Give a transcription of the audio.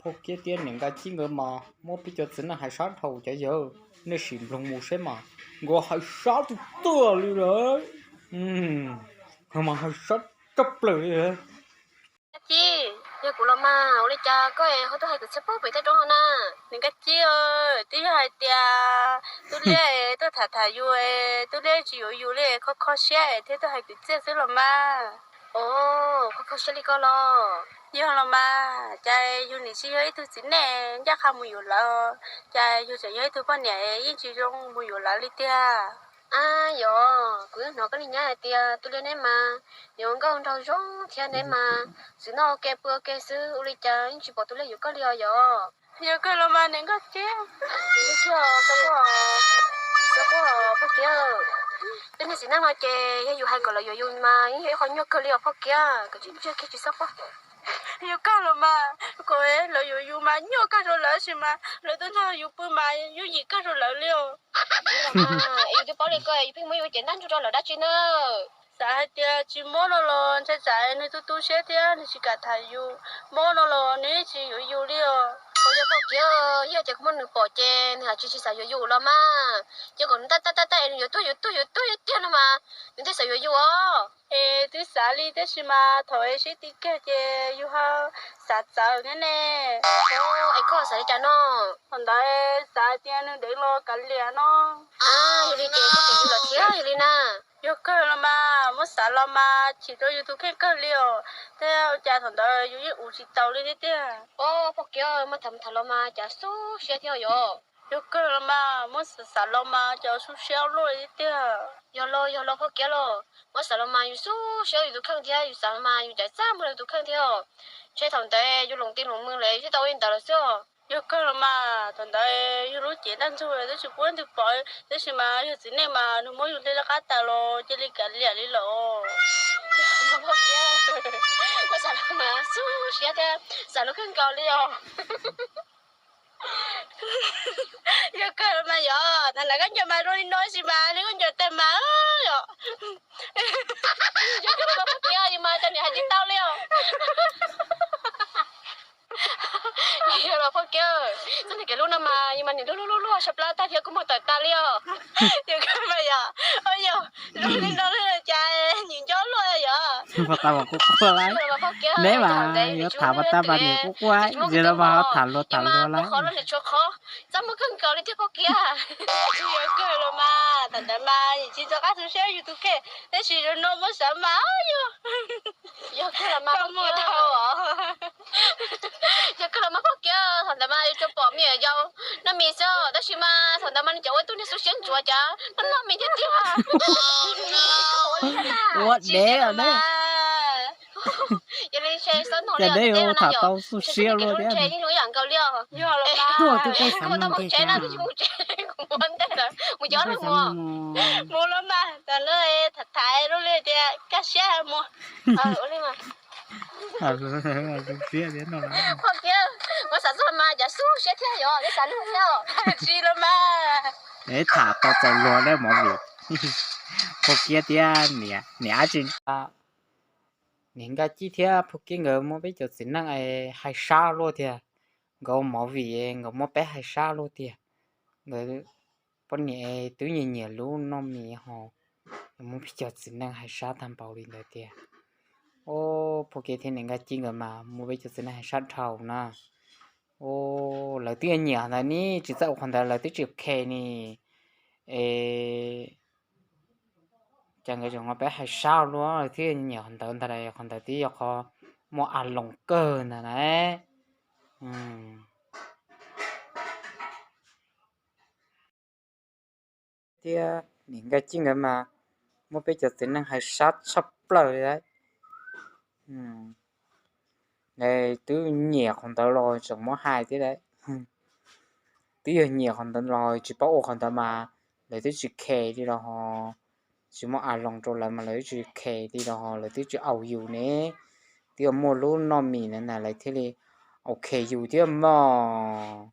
Phauj Kiab thiab niam Nkaj Cib nkawd mas muab peb cov txiv neej hais sab dhau cov yawg, nej sim mloog mus seb mas nkawd hais sab tuaj tuaj li lawm. Nkawd mas hais sab tshaj plaws li. Nkaj Cib, yog kuv los mas ua li cas koj ho tuaj hais kwv txhiaj pem tej roob no na? Niam Nkaj Cib, twb yog hais tias Tub Liab tuaj tham tham yus, Tub Liab tsis yuav yus li, kho kho siab thiab tuaj hais kwv txhiaj xwb los mas. Os, kho kho siab li koj los? Yog los mas, cas yus nim tsis yog ib tug txiv neej ncaj qha mus yuav lawv, cas yus tseem yog ib tug poj niam yeej tsis zoo mus yuav lawv li tiag. Ab yog, kuv hnov koj li nyab hais tias Tub Liab neb mas yuav nkauj nraug zoo thiab neb mas txiv noj ua ke pw ua ke xwb, ua li cas yeej tsis pom Tub Liab yuav koj li os yog? Yog kawg los mas niam Nkaj Cib. Xyov, xyov, Phauj Kiab, tej niag txiv neej no ces yog yus hais kom lawv yuav yus mas yeej yog ib qho nyuaj kawg li os Phauj Kiab, koj tsis ntsia kiag tsis txhob quaj. Yog kawg los mas, kom lawv yuav yus mas nyuaj kawg rau lawv tab sis mas lawv tuaj nrog yus pw mas yooj yim kawg rau lawv li os. Es yus twb paub li koj, yus pheej muab yus cev ntaj ntsug rau lawv dab tsi na? Xav hais tias tsis mob no los ntshai tsam nws tu tu siab thiab nws tsis kam tham yus, mob no los nws yeej tsis yuav yus li os. Ua yog Phauj Kiab, yog tias kuv muab nws pom ces nws hais tsis tsis xav yuav yus los mas, ces kom nws tab tab tab tab es nws yuav tuag yuav tuag yuav tuag tiag tiag no mas nws thiaj xav yuav yus os. Es twb xav li tab sis mas thaum es sib ti kiag ces yus ho xav txawv thiab ne. Es koj xav li cas no? Thaum ntawd xav tias nws deev los kav liam no. Yog li ces koj tsis yug los thiab yog li na. Yog kawg los mas, muab xav los mas chim rau yus tus kheej kawg li os, thiab ua cas thaum ntawd yus yeej ua tsis tau li thiab tiag. Os Phauj Kiab, muab tham tham los mas cas xub siab thiab yog. Yog kawg los mas, muab xav los mas cas xub siab luaj li thiab tiag. Yog los yog los Phauj Kiab los, muab xav los mas yus xub siab yus tus kheej thiab, yus xav los mas yus cas txaj muag yus tus kheej thiab. Ntshe thaum ntawd yus loos ti loos mws lawm thiaj tau ua li ntawd los xwb. Yog kawg los mas, thaum ntawd yus lub cev ntaj ntsug twb tsis pub leej twg pom, tab sis mas yog txiv neej mas nws muab yus hle rov qab tas los cia li kav liam li lawm. Muab xav los mas xub siab thiab xav lub kheej nkaus li os. Yog kawg los mas yog, thaum ntawd koj ncaws mas zoo li no sis mas li koj ncaws tag mas yog. Yog kawg los mas Phauj Kiab, yus mas cov niam hais tsis tau li os. Yog los Phauj Kiab, txoj niag kev hlub no mas yus mas nim lub lub lub lub sab plab tag thiab kuj muag tawm tas li os. Yog kawg mas yog, yog zoo li no li cas nim nco luaj yog. Pov tas mas kuj quaj lawm, neb mas yuav tham pov tas mas nim kuj quaj, yog los mas ho tham luag tham luag lawm. Qhov no nim tshuav qhov txaj muag kawg nkaus li thiab Phauj Kiab. Yog kawg los mas, thaum ntawd mas nim tsis nco qab tu siab yus tus kheej, tab sis zoo no muab xav mas yog, yog kawg los mas Phauj Kiab. Yog kawg los mas Phauj Kiab, thaum ntawd mas yus tsuas pom me nyuam yaus noj mis xwb, tab sis mas thaum ntawd mas nws cov ua ib tug niag xub siab ntsuav cov noj noj mis thiab tiag. Ua dev os neb. Yog li ntshe xav no li os, neb yuav tham tau xub siab luaj thiab. Yeej zoo ib yam nkaus li os. Tuaj tus teb xav mus tsev na, kuv mus tsev, kuv mus ua ntej lawm, mus cov lawm mus. Mus los mas, tas lawm tham tham lub li tias kaj siab mus. Ua li mas. Xub siab thiab no. Phauj Kiab, muab xav txog mas cas xub siab thiab yog, xav lub thiab. Tsis los mas. Tham tau txaus luag dab movie. Phauj Kiab thiab niam, niam dab tsi? Niam Nkaj Cib thiab Phauj Kiab nkawd muab peb cov txiv neej hais sab luaj tiag. Nkawd movie nkawd muab peb hais sab luaj tiag. Nkawd poj niam twb nyiam nyiam lub noj mis ho muab peb cov txiv neej hais sab tag npaum li ntawd tiag. Os, Phauj Kiab thiab niam Nkaj Cib nkawd mas muab peb cov txiv neej hais sab dhau na. Os, lawv twb nyiam ntawd ne, tsis txawj ua qhov ntawd lawv twb tsis khe ne. Es cas nkawd tseem muab peb hais sab luaj, lawv twb nyiam qhov ntawd ntag, qhov ntawd twb yog qhov muaj a loos kawg ntag na. Thiab niam Nkaj Cib nkawd mas muab peb cov txiv neej hais sab tshaj plaws li. Twb nyiam qhov ntawd los tseem muab hais thiab. Twb yog nyiam qhov ntawd los tsis paub ua qhov ntawd mas lawv twb tsis khe li los ho, tsis muaj a loos rau lawv mas lawv twb tsis khe li los ho, lawv twb tsis au yus ne. Twb yog muaj lub noj mis ntawd na lawv thiaj li au khe yus thiab mog.